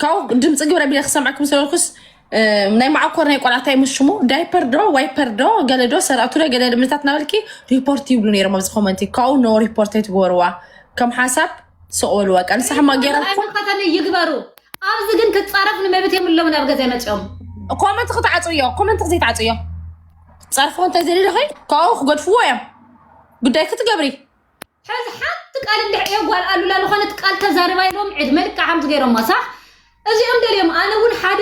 ካብኡ ድምፂ ግብረ ቢለ ክሰምዐኩም ሰበልኩስ ናይ መዓኮር ናይ ቆልዓታይ ምሽሙ ዳይፐር ዶ ዋይፐር ዶ ገለ ዶ ሰራቱ ዶ ገለ ምታት ናበልኪ ሪፖርት ይብሉ ነይሮም ኣብዚ ኮመንቲ። ካብኡ ኖ ሪፖርት ኣይትግበርዋ፣ ከም ሓሳብ ስቕ በልዋ። ቃል ንስሓ ማጌራ ኣይመልከተኒ ይግበሩ። ኣብዚ ግን ክፃረፍ ንመብት የብሎም ናብ ገዛ መፅኦም። ኮመንት ክትዓፅዮ ኮመንት ዘይትዓፅዮ ፃርፎ እንታይ ዘሊለ ኸይ ካብኡ ክገድፍዎ እዮም። ጉዳይ ክትገብሪ ሕዚ ሓንቲ ቃል እንድሕ እየ ጓል ኣሉላ ዝኾነት ቃል ተዛርባ ኢሎም ዕድመ ልካ ሓምዚ ገይሮማ ሳሕ። እዚኦም ደልዮም ኣነ እውን ሓደ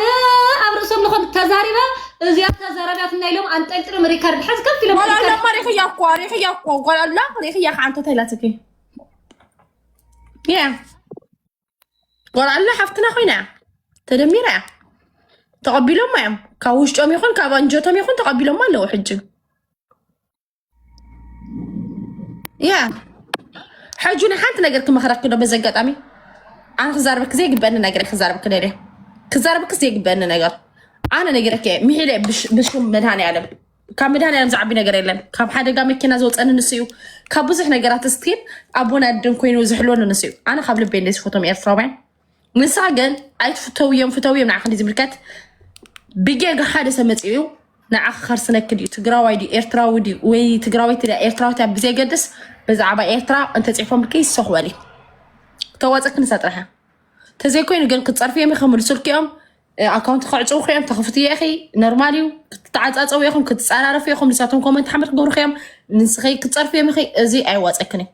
ኣብ ርእሶም ዝኾን ተዛሪበ እዚኣ ተዛራቢያትና ኢሎም ኣንጠልጥሎም ሪካርድ ሕዚ ከፍ ኢሎም ጓል ሪካርድ ኣለማ ሪኽያ እኮ ሪኽያ እኮ ጓል ኣላ ሪኽያ ከዓ እንተተይላትኪ ያ ጓል ኣላ ሓፍትና ኮይና እያ ተደሚራ እያ ተቐቢሎማ እዮም ካብ ውሽጦም ይኹን ካብ ኣንጀቶም ይኹን ተቐቢሎማ ኣለዉ ሕጂ ያ ሕጂ ንሓንቲ ነገር ክመኽረኪ ዶ በዚ ኣጋጣሚ ኣነ ክዛረበኪ ዘይግበአኒ ነገር እየ ክዛረበኪ ደልየ ክዛረበኪ ዘይግበአኒ ነገር ኣነ ነጊረኪ እየ ምሒለ ብሽም መድሃኒ ኣለም ካብ መድሃኒ ኣለም ዝዓቢ ነገር የለን ካብ ሓደጋ መኪና ዝወፀኒ ንሱ እዩ ካብ ብዙሕ ነገራት እስቲል ኣቦን ኣደን ኮይኑ ዝሕልወኒ ንሱ እዩ ኣነ ካብ ልበይ እንደ ዝፈቶም ኤርትራውያን ንሳ ግን ኣይትፍተውዮም ፍተውዮም ንዓኺ ዝምልከት ብጌጋ ሓደ ሰብ መፂኡ ንዓኺ ከርስነኪ ድዩ ትግራዋይ ድዩ ኤርትራዊ ድዩ ወይ ትግራወይቲ ድያ ኤርትራዊት እያ ብዘይገድስ ብዛዕባ ኤርትራ እንተፂሕፎምልኪ ስኽ በሊ ተዋፀኪ ንሳ ጥራሕ እያ ተዘይኮይኑ ግን ክትፀርፍዮም ኢኺ ምልሱልኪ እዮም ኣካውንት ከዕፅውኺ እዮም ተኽፍትዮ ኢኺ ኖርማል እዩ ክትተዓፃፀው ኢኹም ክትፀራረፉ ኢኹም ንሳቶም ኮመንት ሓመድ ክገብሩኺ እዮም ንስኺ ክትፀርፍዮም ኢኺ እዚ ኣይዋፀክን እዩ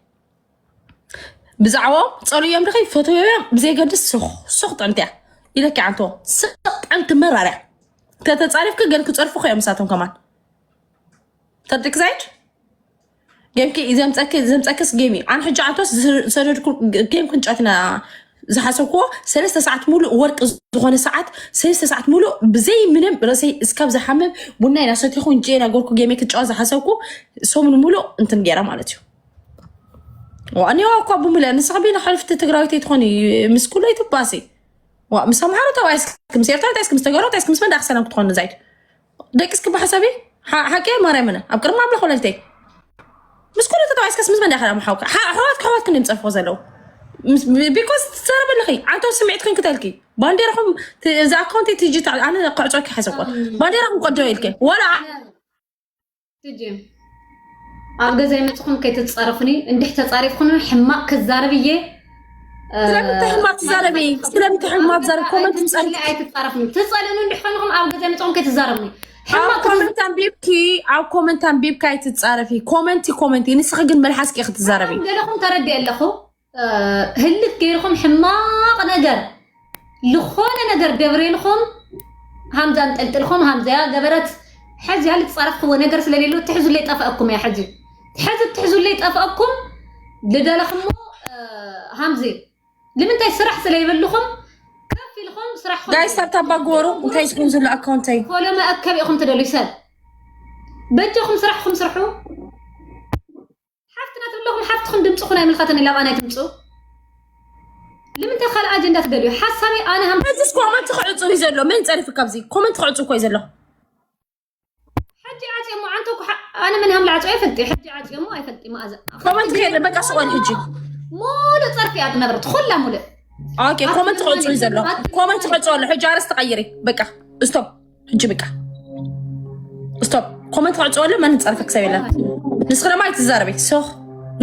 ብዛዕባኦም ጸልዮም ድኺ ፈትዮም ብዘይገድስ ስኽ ስኽ ጥዕምቲ እያ ኢለኪ ዓንቶ ስቕ ጥዕምቲ መራርያ ተተጻሪፍኪ ገል ክጸርፉ እዮም ንሳቶም ከማን ተድክ ዛይድ ጌምኪ ዘምፀኪ ዘምፀክስ ጌም እዩ ኣነ ሕጂ ዓንቶስ ዝሰደድኩ ጌም ክንጫወት ኢና ዝሓሰብክዎ ሰለስተ ሰዓት ሙሉእ ወርቂ ዝኾነ ሰዓት ሰለስተ ሰዓት ሙሉእ ብዘይ ምንም ረሰይ እስካብ ዝሓምም ቡና ኢና ሰቲኹ እንጂ ኢና ጎርኩ ጌመይ ክጫወት ዝሓሰብኩ ሰሙን ሙሉእ እንትን ገይረ ማለት እዩ ዋእኔዋ እኳ ብምልእ ንስኺ ቢና ሓለፍቲ ትግራዊት ኣይትኾኒ ምስ ኩሉ ኣይትባሲ ዋ ምስ ኣምሓሩ ተባይስኪ ምስ ኤርትራ ታይስኪ ምስ ተጋሩ ታይስኪ ምስ መን ዳክ ሰላም ክትኾኒ ዛይድ ደቂስኪ ብሓሳቢ ሓቂ ማርያምነ ኣብ ቅድሚ ኣምላኽ ወለልተይ ምስ ኩሉ ተተባይስከስ ምስ መን ዳክ ሰላም ሓውካ ኣሕዋት ክሕዋት ክንዲ ምፀርፎ ዘለዉ ቢኮዝ ትዛረበ ኣለኺ ዓንተው ስምዒት ክንክተልኪ ባንዴራኹም እዚ ኣካውንት ትጂ ኣነ ክዕፀኪ ሓሰብኮ ባንዴራኹም ቀዶ ኢልከ ወላ ትጂ ኣብ ገዛይ መፅኹም ከይትፃረፉኒ እንድሕ ተፃሪፍኩኒ ሕማቅ ክዛረብ እየ ስለምንታይ ሕማቅ ትዛረቢ ስለምንታይ ሕማቅ ትዛረብ ኮመንት ትፀርፊ ኣይትፃረፉኒ ትፀልእኑ እንድሕ ኮይንኹም ኣብ ገዛይ መፅኹም ከይትዛረቡኒ ሕማቅ ኮመንት ኣንቢብኪ ኣብ ኮመንት ኣንቢብካ ኣይትፃረፊ ኮመንቲ ኮመንቲ ንስኺ ግን መልሓስኪ ክትዛረቢ ገለኹም ተረዲእ ኣለኹ ህልክ ገይርኹም ሕማቕ ነገር ዝኾነ ነገር ገብሬልኹም ሃምዛ እንጠልጥልኹም ሃምዛያ ገበረት ሕዚ ያል ትፃረፍክዎ ነገር ስለሌሎ ትሕዙለይ ጠፈአኩም እያ ሕዚ ሕዚ ትሕዙለይ ጠፈአኩም ልደለኽሞ ሃምዚ ንምንታይ ስራሕ ስለይብልኹም ከፍ ኢልኹም ስራሕ ጋይስ ታብታባ ግበሩ እንታይ ስኩም ዘሎ ኣካውንተይ ፎሎ መእከብ ኢኹም ትደልዩ ሰብ በጃኹም ስራሕኹም ስርሑ ሓፍትና ትብለኹም ሓፍትኹም ድምፅኹን ኣይምልከተን ኢላ ኣባና ኣይትምፁ ንምንታይ ካልእ ኣጀንዳ ትደልዩ ሓሳቢ ኣነ ሃም ሕዚስ ኮመንት ክዕፁ እዩ ዘሎ መን ፀሪፉ ካብዚ ኮመንት ክዕፁ እኮ እዩ ዘሎ ሕጂ ዓፅየሞ ዓንተ ኣነ መን ሃም ልዓፅዮ ኣይፈልጥ ሕጂ ዓፅየሞ ኣይፈልጥ ማእዛ ኮመንት ከየለ በቃ ስቆል ሕጂ ሙሉእ ፀርፊ እያ ትነብረት ኩላ ሙሉእ ኦኬ ኮመንት ክዕፁ እዩ ዘሎ ኮመንት ክዕፁ ኣሎ ሕጂ ኣረስ ተቀይሪ በቃ ስቶፕ ሕጂ በቃ ስቶፕ ኮመንት ክዕፅወሉ መን ዝፀርፈ ክሰብ የለን ንስኺ ድማ ኣይትዛረቢ ሶኽ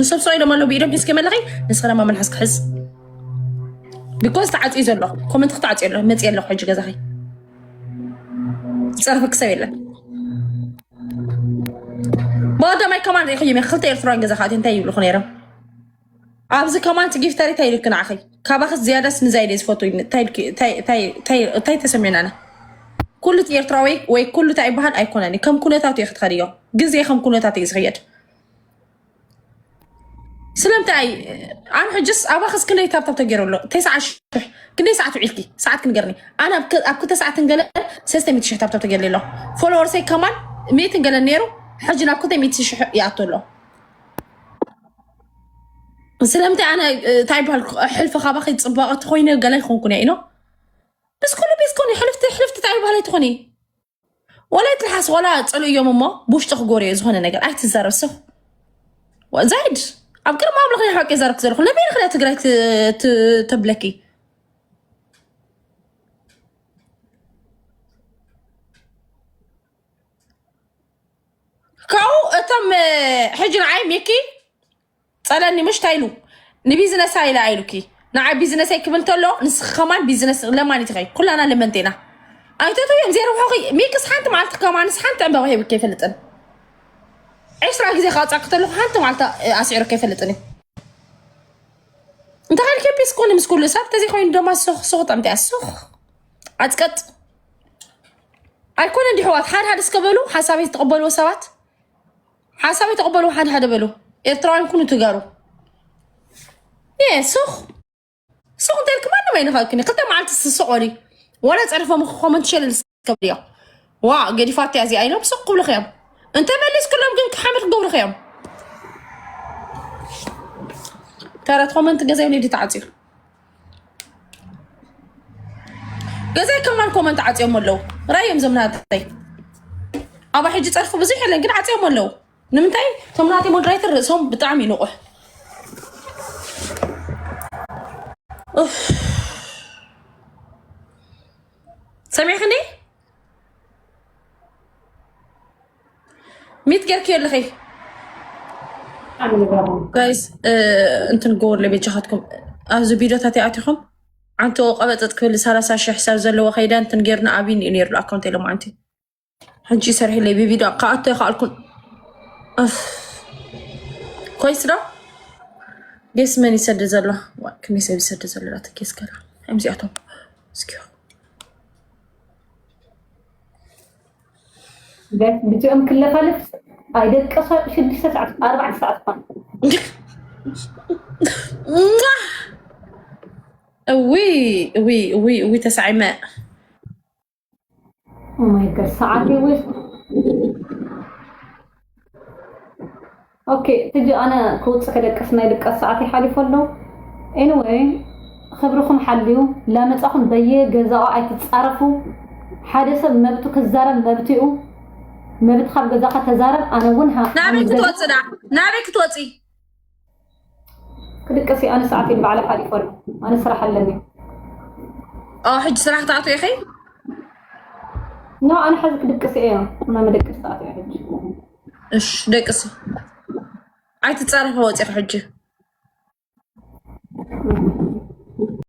ንሰብ ሰው ኢሎም ኣለዉ ብኢዶም ሒዝኪ መለኺ ንስኺ ድማ መልሓስ ክሕዝ ቢኮዝ ተዓፅዩ ዘሎ ኮመንት ክትዓፅዩ ኣሎ መፅእ ኣለኹ ሕጂ ገዛኺ ዝፀርፈ ክሰብ የለን ብቀዳማይ ከማን ሪኢኹ እዮም ክልተ ኤርትራውያን ገዛ ከኣትዮ እንታይ ይብልኹ ነይሮም ኣብዚ ከማን እቲ ጊፍተሪ እንታይ ኢልክ ንዓኺ ካባኺ ዝያዳስ ንዛይደ ዝፈቱ እንታይ ተሰሚዑናና ኩሉ እቲ ኤርትራዊ ወይ ኩሉ እንታይ ይበሃል ኣይኮነን ከም ኩነታቱ እየ ክትኸድዮ ግዜ ከም ኩነታት እዩ ዝኽየድ ስለምንታይ ኣነ ሕጅስ ኣባኽስ ክንደይ ታብታብ ተገይሩ ኣሎ ተስዓ ሽሕ ክንደይ ሰዓት ውዒልኪ ሰዓት ክንገርኒ ኣነ ኣብ ክልተ ሰዓት ንገለ ሰለስተ ሚእቲ ሽሕ ታብታብ ተገይሩ ኣሎ ፎሎወርሰይ ከማን ሚእቲ ገለ ነይሩ ሕጂ ናብ ክልተ ሚእቲ ሽሕ ይኣቶ ኣሎ ስለምንታይ ኣነ እንታይ ይበሃል ሕልፊ ካባኺ ፅባቐ ተኮይነ ገለ ይኮንኩን እያ ኢኖ ምስ ኩሉ ቤት ኮኒ ሕልፍቲ ሕልፍቲ እንታይ ይበሃል ኣይትኾኒ ወላ ይትልሓስ ወላ ፅልእዮም እሞ ብውሽጢ ክጎርዮ ዝኾነ ነገር ኣይትዛረብ ስኽ ዛይድ ኣብ ቅድሚ ኣምላኽ ናይ ሓቂ ዘረክ ዘለኹ ነመይ ንኽዳ ትግራይ ተብለኪ ሕጂ ንዓይ ሚኪ ጸለኒ ምሽ ታይሉ ንቢዝነሳ ኢላ ኢሉኪ ንዓይ ቢዝነሰይ ክብል ተሎ ንስኺ ከማን ቢዝነስ ለማኒት ኸይ ኩላና ለመንቴና ኣይተቱ እዮም ዜሮ ሆኺ ሚክስ ሓንቲ ማልቲ ከማንስ ሓንቲ ዕምበባ ሄብከ ይፈልጥን ዕስራ ግዜ ካጻክ ተሎ ሓንቲ ማልታ ኣስዕርክ ይፈልጥን እንተ ኸልከ ፒስ ኮነ ምስ ኩሉ ሰብ ተዚ ኮይኑ ደማ ሱኽ ሱኽ ጠምቲ ሱኽ ኣጽቀጥ ኣይኮነ እንዲሕዋት ሓደ ሓደ እስከበሉ ሓሳብ ዝተቀበልዎ ሰባት ሓሳብ ተቐበሉ ሓደ ሓደ በሉ ኤርትራውያን ኩኑ ትጋሩ የ ሱኽ ሱቕ እንተልክ ማንም ኣይንኸእክኒ ክልተ መዓልቲ ስስቆ ዲ ወላ ጸርፎም ኮመንት ሸለል ስከብልዮ ዋ ገዲፋት እያ እዚኣ ኢሎም ሱቕ ክብልኽ እዮም እንተ መሊስ ክሎም ግን ክሓምድ ክገብርኽ እዮም ተረት ኮመንት ገዛይ ንዲ ተዓፅዩ ገዛይ ከማን ኮመንት ዓፅዮም ኣለዉ ራዮም ዘምናተይ ኣባ ሕጂ ፀርፉ ብዙሕ የለን ግን ዓፅዮም ኣለዉ ንምንታይ ተምናተይ ሞድራይተር ርእሶም ብጣዕሚ ይንቑሕ ሰሚዕክኒ ሚት ገርኪ ኣለኺ ጋይስ እንትን ጎወር ለቤጃኻትኩም ኣብዚ ቪዲዮታት ይኣቲኹም ዓንቶ ቀበፀጥ ክብል ሰላሳ ሽሕ ሰብ ዘለዎ ከይዳ እንትን ጌርና ኣብይ እዩ ነይሩ ኣካውንት ኢሎም ዓንቲ ሕጂ ሰርሒለይ ብቪዲዮ ክኣቶ ይኽኣልኩን ኮይስ ዶ ጌስ መን ይሰድ ዘሎ ክመይ ሰብ ይሰድ ዘሎ ትኬስ ከላ ከምዚኣቶም እስኪ ብዚኦም ክለፋልፍ ኣይደቀሰ ሽዱሽተ ሰዓት ኣርባዕተ ሰዓት ኳን እውይ እውይ እውይ እውይ ተሳዒመ ማይከል ሰዓት ይውስ ኦኬ ትጂ ኣነ ክውፅእ ክደቅስ ናይ ድቀስ ሰዓት ይሓሊፎ ኣሎ ኤኒወይ ክብርኹም ሓልዩ ላመፃኹም በየ ገዛኦ ኣይትፃረፉ ሓደ ሰብ መብቱ ክዛረብ መብትኡ መብት ካብ ገዛኻ ተዛረብ ኣነ እውን ናበይ ክትወፅእ ዳ ናበይ ክትወፅእ ክድቅስ ኣነ ሰዓት ባዕለ ሓሊፎ ኣሎ ኣነ ስራሕ ኣለኒ ሕጂ ስራሕ ትኣትው ኢኺ ኖ ኣነ ሓዚ ክድቅስ እየ እና መደቅስ ሰዓት እየ ሕጂ እሺ ደቅሲ ኣይትፃረፈ ወፂኺ ሕጂ